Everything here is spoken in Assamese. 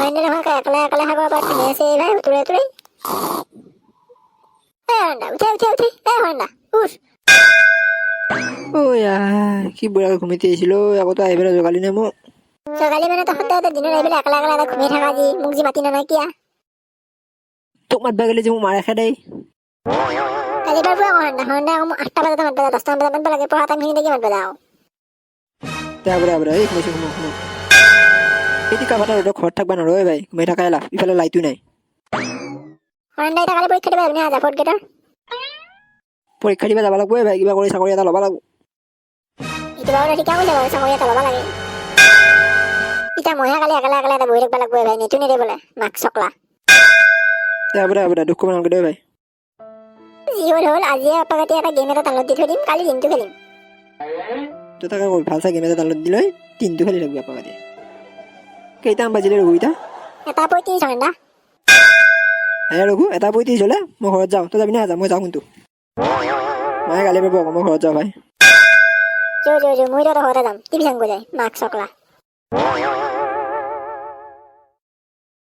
হৰেণে দেখোন একলে একলে সাগৰৰ পাৰত ঘুমি আছে এই ভাই, উতুৰে উতুৰে। এই হৰেণদা, উঠে উঠে উঠে। এই হৰেণদা, উঠ। ঐ আই, কি বুঢ়াকে ঘুমিতে আহিছিলো আকৌ, তই আহি পেলাই জগালি নে মোক? জগালি মানে তহঁতে এটা দিনত আহি পেলাই একলে একলে এটা ঘুমি থাকা যি, মোক যি মাতি নানা কিয়া? তোক মাতবা গ'লে যে মোক মাৰে খেদাই। কালি পাৰিব আকৌ হৰেণদা। হৰেণদা আকৌ মোক 8টা বজাতে মাতবা যায়, 10টামান বজাত মাতবা লাগে। পঢ়া টাইমখিনিতে কি মাতবা যাওঁ? দে হ'ব দে, হ'ব দে। এই ঘুমাইছো, ঘুমো ঘুমো। এই টিকা ফাটা ৰ'দত ঘৰত থাকবা নোৱাৰো ঐ ভাই, ঘুমাই থাকাই লাভ। ইফালে লাইটো নাই। হৰেণদা, এতিয়া কালি পৰীক্ষা দিব যাবি না ফ'ৰ্থ গ্ৰেডৰ? পৰীক্ষা দিব যাব লাগব ঐ ভাই, কিবা কৰি চাকৰি এটা ল'ব লাগব। এইটো বাৰু ঠিকে কৈছে বাৰু, চাকৰি এটা ল'ব লাগে। এতিয়া মইহে কালি একলে একলে এটা বহি থাকিব লাগিব ভাই। নেটো নেদে বোলে মাক চকলা। দে হ'ব দে, হ'ব দে, দুখ কৰিব নালাগে দে ভাই। যি হ'ল হ'ল, আজিয়ে আপাকাতি এটা গেম এটা ডাউনলোড দি থৈ দিম, কালি দিনটো খেলিম। তই তাকে কৰ, ভাল চাই গেম এটা ডাউনলোড দিলৈ দিনটো খেলি থাকবি আপাকাতি। কেইটামান বাজিলে ৰঘু এতিয়া? 1:35, হৰেণদা। হে ৰঘু, 1:35 হ'লে মই ঘৰত যাওঁ। তই যাবি না? যা, মই যাওঁ কিন্তু মায়ে গালি পাৰিব আকৌ। মই ঘৰত যাওঁ ভাই। যো যো যো, মই তহঁতৰ ঘৰতে যাম। টিভি চাংগৈ যায় মাক চকলা।